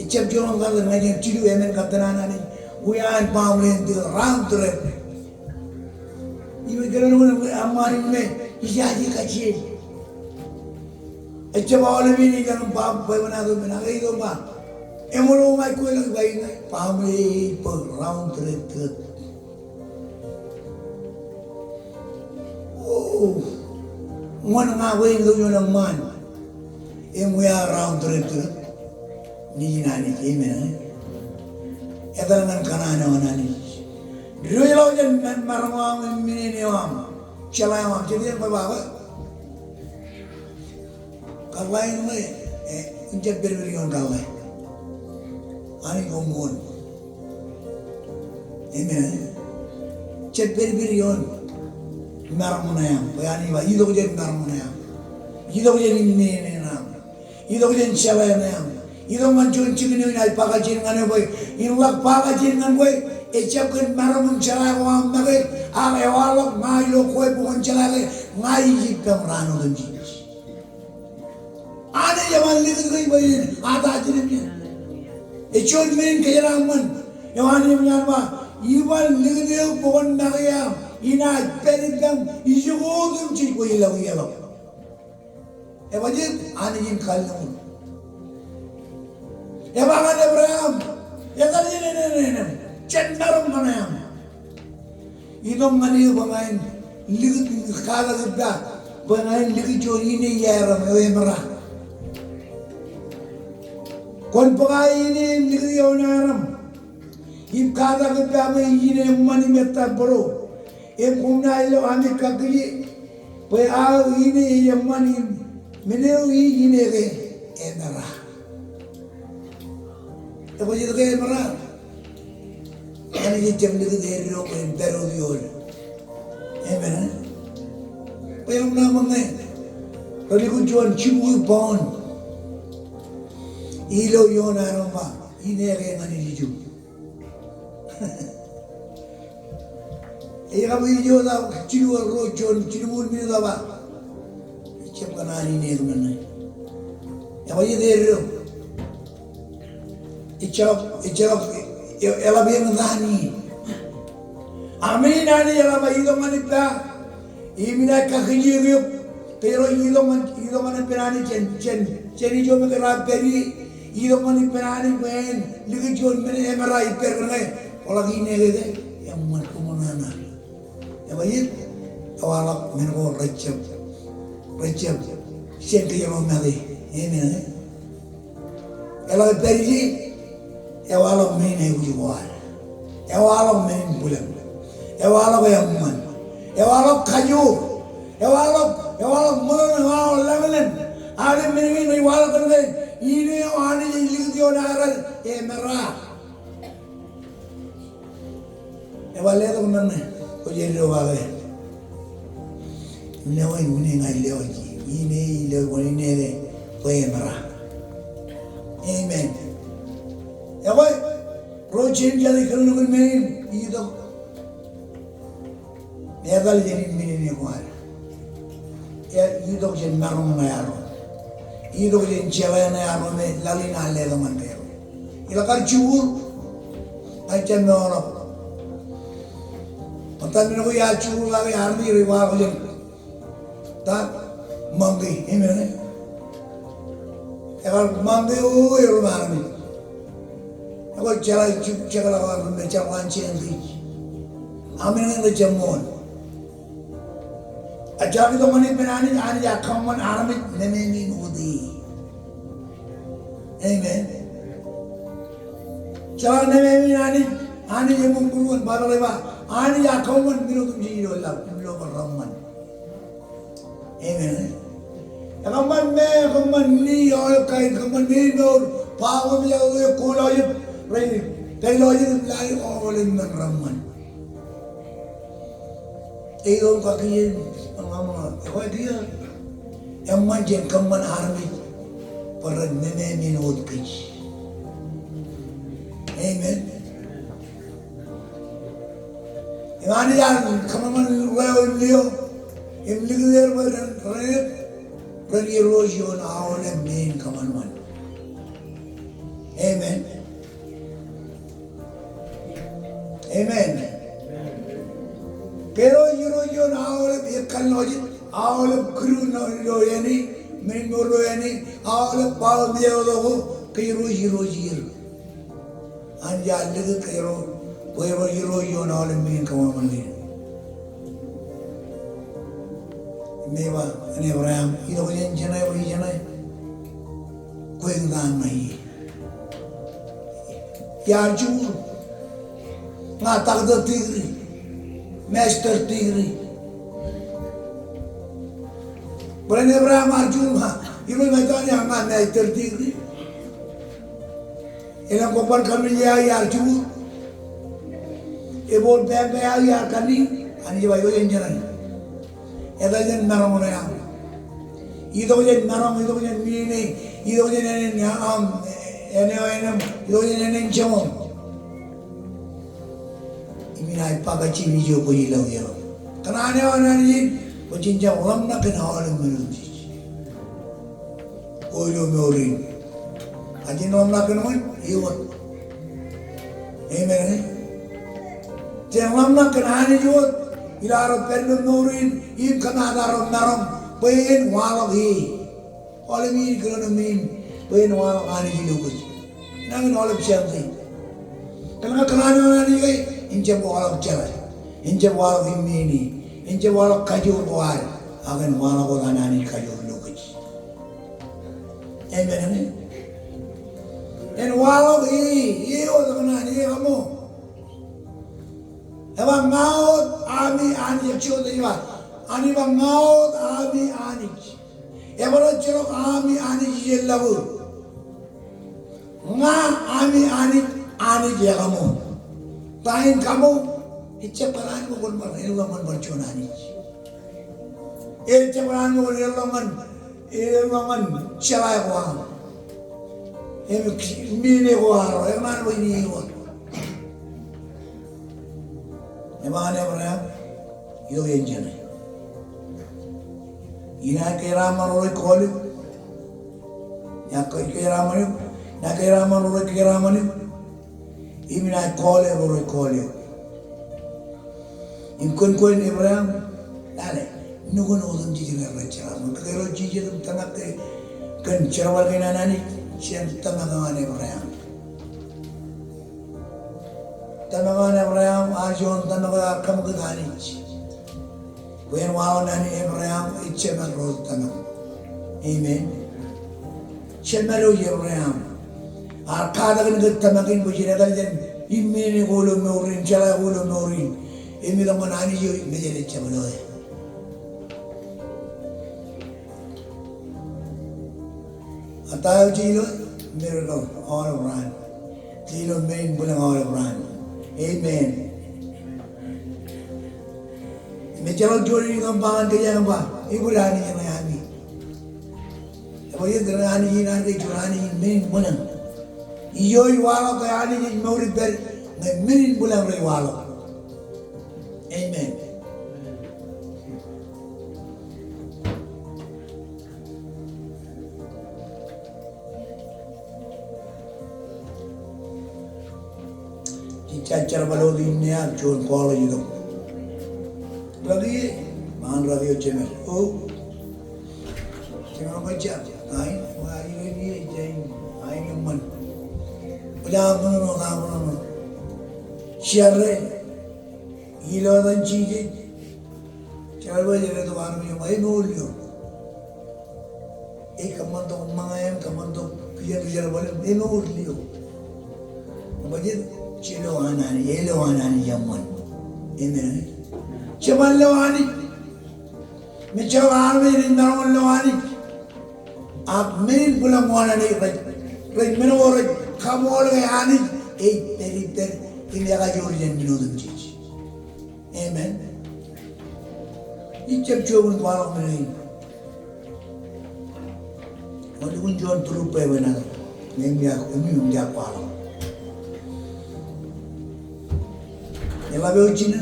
Ijjab joñan kate, ña ij jilu, amen, kate naan an Anij. Wiaar baaṃle in tikōt, round trip. Im ij kōnono kōn eṃṃaan in me, ij jaje kajjien. Ejjab aolep in ilo baaṃle, bwe wōn aō men, ak ej itok ba. Eṃool, ña ij kweilọk, ij ba, baaṃle ej bōk round trip tikōt. O, ñan ña bwe en itok juon eṃṃaan. Im wiaar round trip tikōt. Nejin Anij, amen. Etal ñan kōṇaan eo an Anij. Diwōjḷọk jān ma-, maroñ eo aṃ, im men eo aṃ. Jeḷā eo aṃ, jet iien bwebweak. Kōḷḷā in ṇe, e, ejjab pedped ioon kōḷḷā. Anij koṃṃool. Amen. Ejjab pedped ioon maroñ ṇe aṃ. Bwe Anij ba, itok jān maroñ ṇe aṃ. Itok jān indeeo ṇe aṃ. Itok jān jeḷā ṇe aṃ. Itok ñan juon jikin eo inaaj ba kajjien ñan eok bwe in ḷak ba kajjien ñan kwe, ejjab kōn maroñ im jeḷā ko aṃ make, ak ewaḷọk ña ilo kwe bwe kwōn jeḷā ke ña ij ippām raan otemjej. Anij eban likūt kōj bwe en attach jet im jet. Ej juon men in kōjeraaṃṃan. Eo Anij eṃōj an ba, iban likūt eok bwe kwōn make iaam, inaaj pād ippaṃ ijoko otemjej bwe ilọk ieḷọk. Ebajjeet? Anij in kalliṃur. Ej ba ñan Ebream, etal jān āne, āne, āne, jen maroñ ñan eaṃ. Itok ñan eō bwe ña in likūt, katak ippa bwe ña in likūt juon ine iaeraṃ eo emera. Kwōn bōk aō ine im likūt ioon aeraṃ im katak ippa bwe ij ine eṃṃan im ettā būḷo. Im koṃ naaj lo ami kakkije bwe aō ine ej eṃṃan im men eo ij ine ke emera. Ebajjeet ke emera? Anij ejjab likūt eddo bwe en pād wōt ioon. Amen. Bwe eḷaññe ṃōk ñe rej likūt juon jibukwi bọọṇ ilo ioon aeraṃ ba, ine ke ñan ilju. Ej kab ej juon, jilu eo, ruo, juon, jilñuul minit eo ba, ejjab kōṇaan ine kōm ṇe. Ebajjeet eddo? Ejjeḷọk, ejjeḷọk, e-, eḷap eñtaan ie. Ak men in Anij eḷap, eḷap itok ñan ippa im inaaj kakkije eok. Kōjro itok ñan, itok ñan ippān Anij jān, jān, jān ijo me kōjro pād ie. Itok ñan ippān Anij bwe en likūt juon men emera ippād kōn ñe kwaḷọk ine ke, ke eṃṃan, koṃ ṇa ṇa. Ebajjeet? Ewaḷọk men ko rejjab, rejjab jān kōjro make. Amen. Eḷak pād ie, ewaḷọk men in aikuj ko ad. Ewaḷọk men in bwilōñ. Ewaḷọk eṃṃan. Ewaḷọk kajoor. Ewaḷọk, ewaḷọk ṃōṇōṇō, ewaḷọk lañlōñ. Ak men kein rej waḷọk kōn ke ine eo Anij ej likūt ioon aō raan emera. Ej ba letok ṇe, kwōj eddo kake. Im lewōj, men in ña ij lewōj, ine ij lewōj, kwōn ine ke bwe emera. Amen. Ekwe, ro Gentile ej kōnono kōn men in, itok. Etal jān in men in eo ad. Itok jān maroñ ṇe arro. Itok jān jeḷā ṇe arro me laḷ in ear letok ñan kōjro. Ilo kar jikuuḷ, ij jab moolọk. Ṃōttan men ko iar jikuuḷ kake armej rej waḷọk jān ta, monkey, amen. Ekar monkey eo erom armej. Ekwe jeḷā ej jab jekḷọk armej, jekḷọk an chimpanzee. Ak men kein rej jab ṃool. Ak jeḷā itok ñan ippān Anij, Anij ear kōṃṃan armej nemāmein wōt e. Amen. Jeḷā nemāmein Anij, Anij eṃōj būruon, Baibōḷ ej ba, Anij ear kōṃṃan men otemjej ilo laḷ im lo bwe reṃṃan. Amen. Ekōṃṃan me, ekōṃṃan ni, aolep kain, kōṃṃan men in mour, ba ko mejatoto, kōlọjet, rej, kōlọjet im laḷ, aolep men reṃṃan. Ej itok im kakkije, ekwe kiiō, eṃṃan jān kōṃṃan armej bwe ren nemāmein wōt kōj. Amen. Im Anij ear kōṃanṃan ruo im lio im likūt er bwe ren, ren, ren irooj ioon aolep men kōṃanṃan. Amen. Amen. Kōjro ej irooj ioon aolep ekkal ṇe, aolep kidu ṇe ilo āne, men in mour ilo āne, aolep ba ko mejatoto ko, kōjro ej irooj er. Anij ear likūt kōjro bwe kōjro ej irooj ioon aolep men in kōṃanṃan. Im ej ba ñan Ebream, itok jān jeṇe bwe ijeṇe kwe eñtaan ṇe ie. Iar jikuuḷ. Ña doctor degree, master degree. Bōlen Ebream ear jikuuḷ ña, ilo ña ej tōn ña master degree. Elōñ kobban kaṃṃoolol eō iar jikuuḷ. Ebooḷ pān ko eō iar kanniōk, Anij ej ba itok jān jeṇe. Etal jān maroñ ṇe aṃ. Itok jān maroñ, itok jān men in, itok jān āne in aṃ, āne eo āneṃ, itok jān āne in jeṃaṃ. Im inaaj ba kajjien ijo kwōj ilọk ieḷọk. Kōṇaan eo an Anij in, kwōj jab ḷōmṇak kōn aolep men otemjej. O ilo mour in. Ak jen ḷōmṇak kōn wōn, ewōr. Amen. Jen ḷōmṇak kōn Anij wōt ilo ad pād ilo mour in im kōmaat ad maroñ bwe en waḷọk e. Aolep in kōnono men bwe en waḷọk Anij ilo kōj. Nañin aolep jabdewōt. Kōn ke kōṇaan eo an Anij ke en jab waḷọk jeḷā. En jab waḷọk immeni. En jab waḷọk kajoor ko ad. Ak en waḷọk wōt an Anij kajoor ilo kōj. Amen, amen. En waḷọk e, e wōt kōṇaan, e kaṃo. Ej ba ña wōt ami Anij, ej ba, Anij ba ña wōt ami Anij. Ebōd ejjeḷọk ami Anij ijellọkuḷ. Ña ami Anij, Anij ekaṃo. Ta in kaṃo? Ejjab kōṇaan bwe kwōn bar, en ḷọk ñan bar juon Anij. Ejjab kōṇaan bwe kwōn, en ḷọk ñan, en ḷọk ñan jeḷā ko aṃ. Im men ko arro, ekōṇaan bwe en ewōr. Ej ba ñan Ebream, itok iien jeṇe. Inaaj kōjeraaṃṃan ro rej call eok. Inaaj kōjeraaṃṃan eok. Inaaj kōjeraaṃṃan ro rej kōjeraaṃṃan eok. Im inaaj call e ro rej call eok. Im kōn kwe Ebream, lale, nukun otemjej ro rej jeraaṃṃan. Kōn ke ro jijet im tōmak ke kōn jerbal kein an Anij, jen tōmak eo an Ebream. Tōmak eo an Ebream, ear juon tōmak eo ear kaṃakūt Anij. Bwe en waḷọk naan in Ebream, ejjab ro tōmak. Amen. Jemād eo Ebream. Ear katakin ke tōmak in bwe jen ekōl jān immeni ko ilo mour in, jeḷā ko ilo mour in. Im itok ñan Anij eo mejān ejjab loe. Ak ta eo jej lo? Miracle aolep raan. Jej lo men in bwilōñ aolep raan. Amen. Im ejjeḷọk juon in kōṃṃan kōj, ej ba, ebōd Anij ṇe ami. Ej ba, ej ba Anij in, Anij in, juon Anij in men in bwilōñ. Ijo ej waḷọk ke Anij ej mour ippād ñe men in bwilōñ rej waḷọk. Amen. Jej jerbal wōt inne ak juon call ej itok. Rūkaki, ṃaan rūkaki eo jemād. O. Jemād eo ṃōjjab. Ain, wa, ain, ain, ain, ain, eṃṃan. Ṃōjjab, ṃōjjab, ṃōjjab. Share. Ilo etan Jisōs. Jerbal eo ej itok armej eo ṃōk, emour eo. Ej kōṃṃan tok ṃōñā im kōṃṃan tok kijenpij jerbal im emour eo. Ṃōjjab, je lo an Anij, ej lo an Anij eṃṃan. Amen. Jeban lo Anij. Im ejjeḷọk armej rej maroñ lo Anij. Ak men in bwilōñ wōṇāān ej rej, rej men ko rej kaṃool ke Anij ej pād ippād im ekajoor jān men otemjej. Amen. Ijab juon kwaḷọk men in. Ṃōk lukkuun juon tūrup bwebwenato. Im iar, im iar kwaḷọk. Eḷap eo jinō,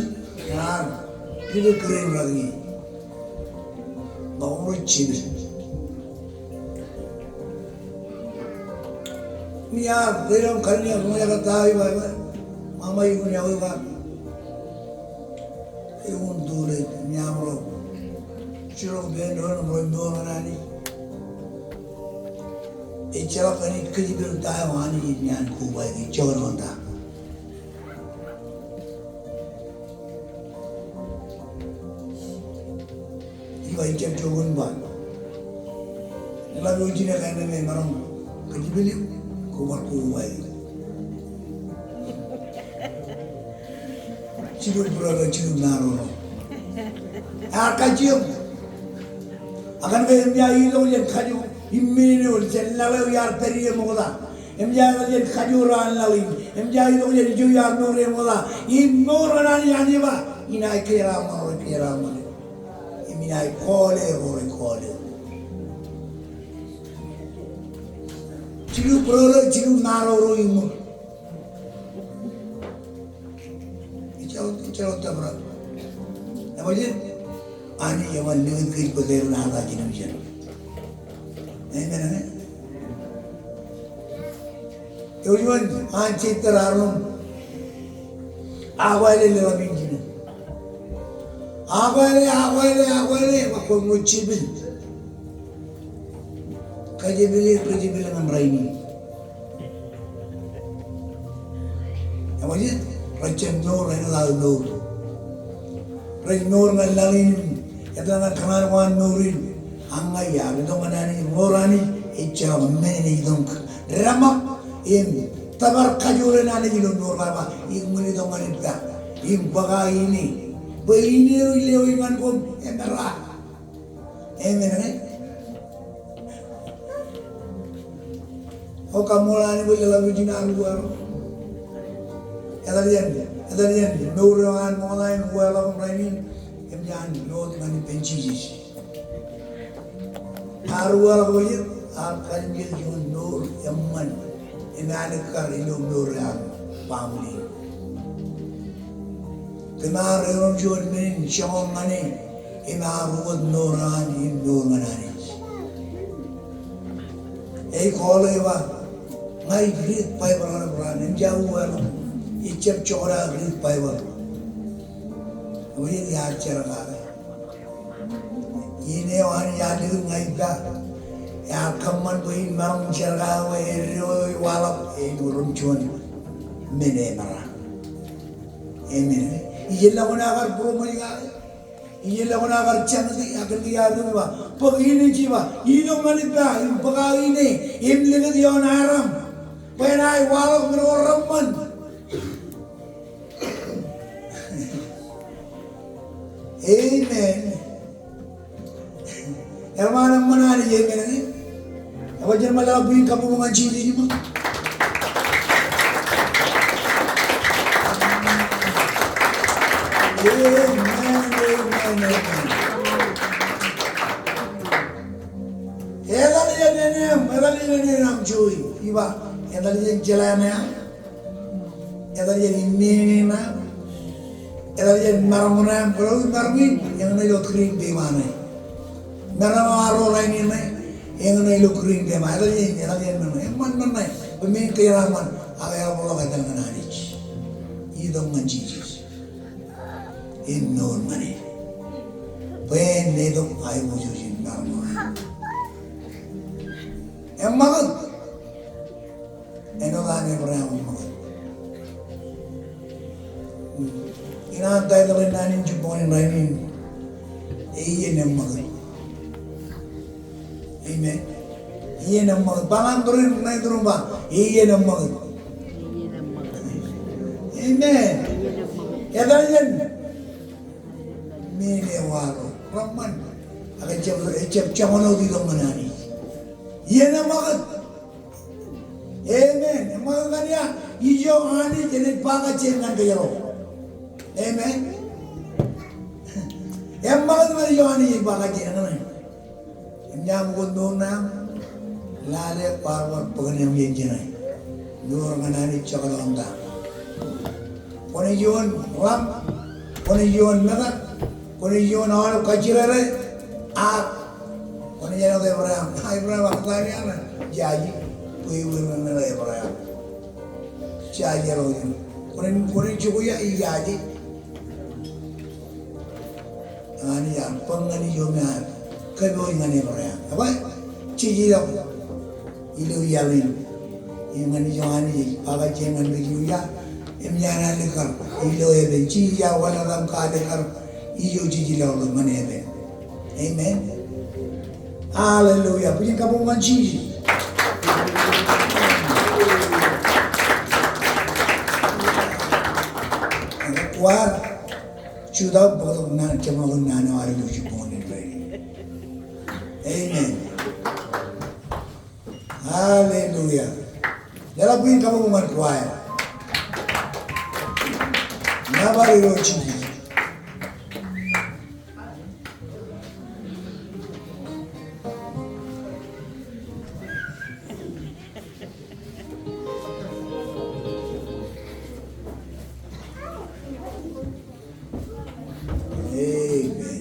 ear pide kūr in rūkaki. Ṃōk ro jepel. Im iar, ilo kōn iar, ṃōk iar ta eo ej ba, ej ba. Ṃaṃa, iuun iọkwe bwe. Iuun tule, im iar ro. Jiroñ pen doon ro mour ñan Anij. Ejjeḷọk kōn kōjepel ta eo Anij ej naan kobaik, ejjeḷọk kōn ta. Ij ba ijab juon ba. Eḷap eo jinō kain eo me emaroñ kōjepel eok, kobar kobaik. Jilu brother, jilu naan ro. Ear kajjioñ. Ak kōn ke eṃōj aō itok jān kajoor, immeni eo, jān laḷ eo iar pād ie ṃokta. Eṃōj aō itok jān kajoor an laḷ in. Eṃōj aō itok jān ijo iar mour ie ṃokta. Im mour ñan Anij, Anij ej ba, inaaj kōjeraaṃṃan ro rej kōjeraaṃṃan eok. Im inaaj call e ro rej call eok. Jilu brother, jilu naan ro iṃōk. Ejjeḷọk, ejjeḷọk tōprak. Eṃōj, Anij eban likūt kōj bōtōr in ad generation. Amen, amen. Eo juon, an Jetōb Armej. Akwāle leḷọk in jinen. Akwāle, akwāle, akwāle, bwe kwōn ro jepel. Kajepel, kajepel ñan rainin. Eṃōj, rej jab mour, rej jab mour. Rej mour ñan laḷ in, etal ñan kōṇaan ko an mour in. Ak ña iar itok ñan Anij, mour Anij ejjeḷọk men eo itok. Deṃōk im tōpar kajoor in Anij ilo mour ko aō ba, iṃōn itok ñan ippa im bōk aō ine. Bwe ine eo ilo eō ñan koṃ emerra. Amen, amen. O kaṃṃoolol Anij bwe leḷọk ijin ad uwaḷọk. Etal jān, etal jān mour eo an ṃokta in uwaḷọk im rainin, im jān mour ñan ippān Jisōs. Ad uwaḷọk bwe jet, ad kalimjel juon mour eṃṃan im ālikkar ilo mour eo an family. Kōm ar erom juon men in joñan ñan e, im ar ukōt mour eo an im mour ñan Anij. Ej call e ba, ña ij read Baibōḷ ḷọk raan, im jab uwaḷọk, ij jab jokda read Baibōḷ. Bwe ij jab jerkake. Ine eo Anij ear likūt ña ippa, ear kōṃṃan bwe in maroñ jerkake bwe eddo eo ej waḷọk ej erom juon men emerra. Amen. Ij ḷak wōn aō kar būroṃōj kake. Ij ḷak wōn aō kar jañti, ak kōn ke ear ilo ba, bōk ine eo ej ba, itok ñan ippa, im bōk aō ine, im likūt ioon aram. Bwe enaaj waḷọk men ko reṃṃan. Amen. Eḷap an eṃṃan Anij, amen, amen. Ekwe jen ṃōk leḷọk bwijin kabbokbok ñan Jisōs ijin ṃōk. Amen, amen, amen. Etal jān āneaṃ, etal jān āneaṃ Joy. Ij ba, etal jān jeḷā ṇe aṃ. Etal jān inneene ṇe aṃ. Etal jān maroñ ṇe aṃ. Kwōlo maroñ in, eñṇe ilo Green Bay eo ṇe. Maroñ eo ear ro rainin ṇe, eñṇe ilo Green Bay eo ṇe. Etal jān, etal jān men ṇe. Eṃṃan men ṇe. Bwe men kōjeraaṃṃan, ak eḷapḷọk etal ñan Anij. Itok ñan Jisōs. Im mour ñan e. Bwe en letok aiboojoj in maroñ ṇe. Eṃṃakūt. Āinwōt an Ebream eṃṃakūt. Ikōṇaan title in naan in jibboñōn in rainin, Iien Eṃṃakūt. Amen. Iien Eṃṃakūt. Ba ñan bwe ren ṇe iturūṃ ba, Iien Eṃṃakūt. Amen. Etal jān men eo ear ro reṃṃan. Ak ejjab, ejjab joñan wōt itok ñan Anij. Iien Eṃṃakūt. Amen. Eṃṃakūt ñan ia? Ijo Anij enaaj ba kajjien ñan kōjro. Amen. Eṃṃakūt ñan ijo Anij ej ba kajjien ñan e. Im ña ṃōk wōt mour ṇe aṃ, lale kwaar bar bōk ṇe aṃ jān jeṇe. Mour ñan Anij jekdọọn ta. Kwōnaaj juon ḷaṃ, kwōnaaj juon metak, kwōnaaj juon aolep kajjirere, ak kwōnaaj āinwōt Ebream. Ebream ak Tarai eṇ, jaje, bwe ewi ren ṇe Ebream. Jaje ḷọk in. Kwōnaaj, kwōnaaj jikuja, ijaje. Anij ear bōk ñan ijo me ear kōpooj ñan Ebream. Ekwe, jej ilọk ilo iaḷ in. Im ñan ijo Anij ej ba kajjien ñan kōj ilo iaḷ. Im iar alikkar ilo heaven. Jisōs ear wanlaḷtak im kalikkar ijo jej ilọk ḷọk ñan heaven. Amen. Hallelujah. Bwijin kabbokbok ñan Jisōs. Kwaar. Jutak bōktok naan, jeṃḷọkin naan eo ad ilo jibboñōn in rainin. Amen. Hallelujah. Leḷọk bwijin kabbokbok ñan choir. Nōbar ilo Jisōs. Amen.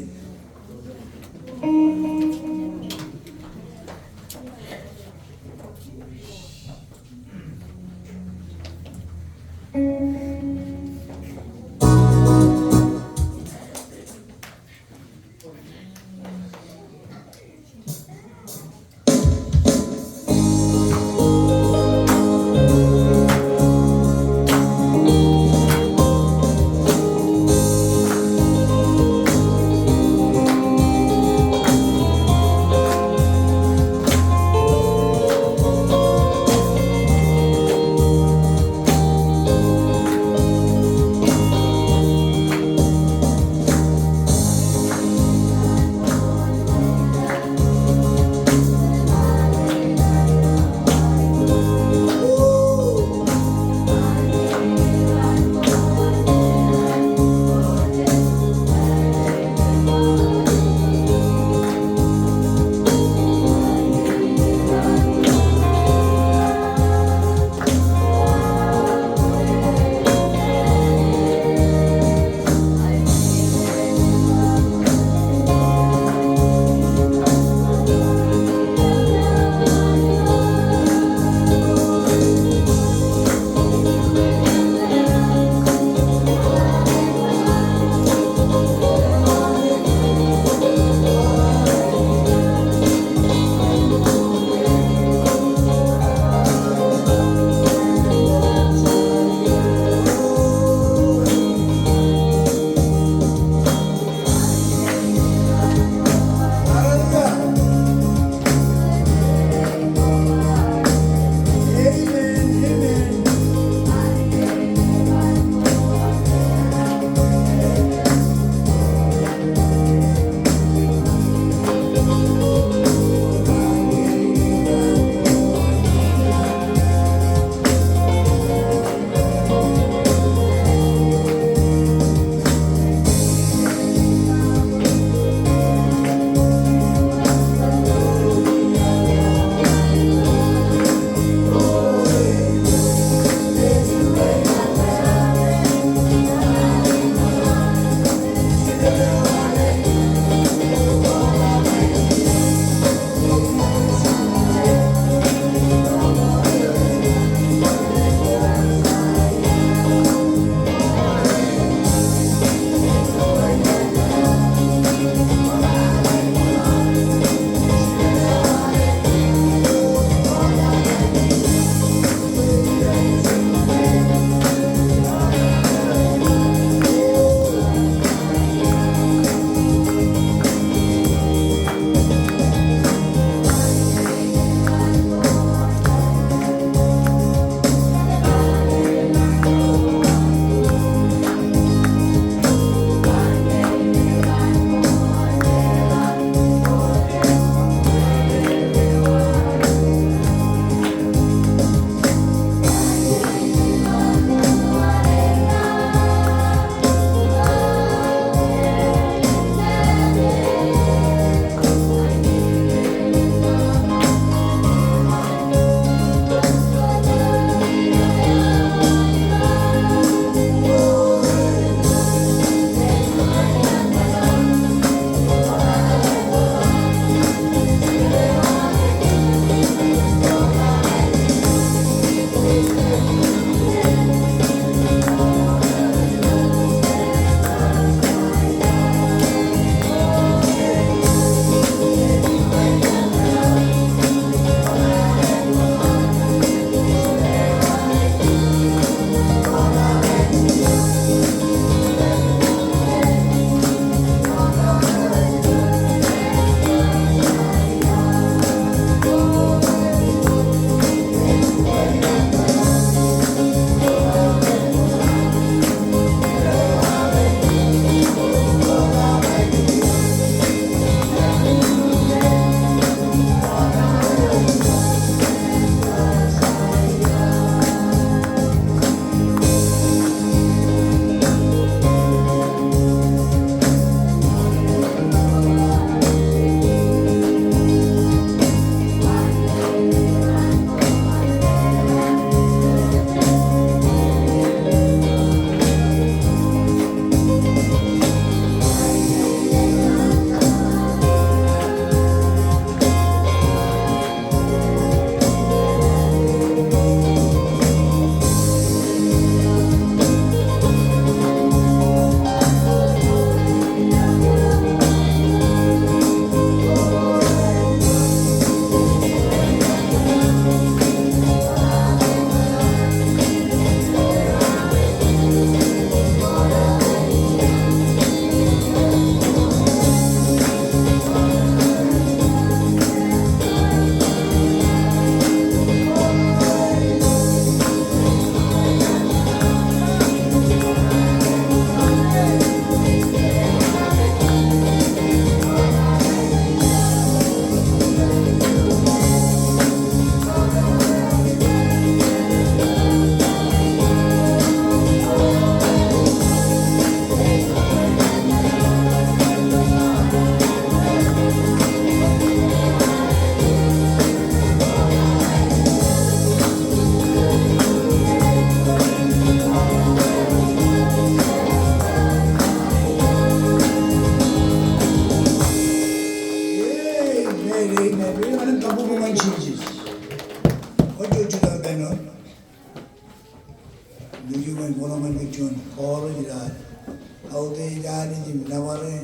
Outej Anij im nōbar e.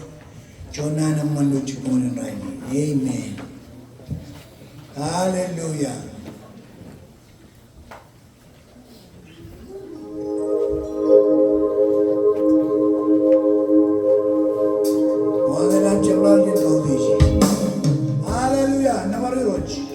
Juon naan eṃṃan ilo jibboñōn in rainin. Amen. Hallelujah. Hallelujah. Nōbar Irooj.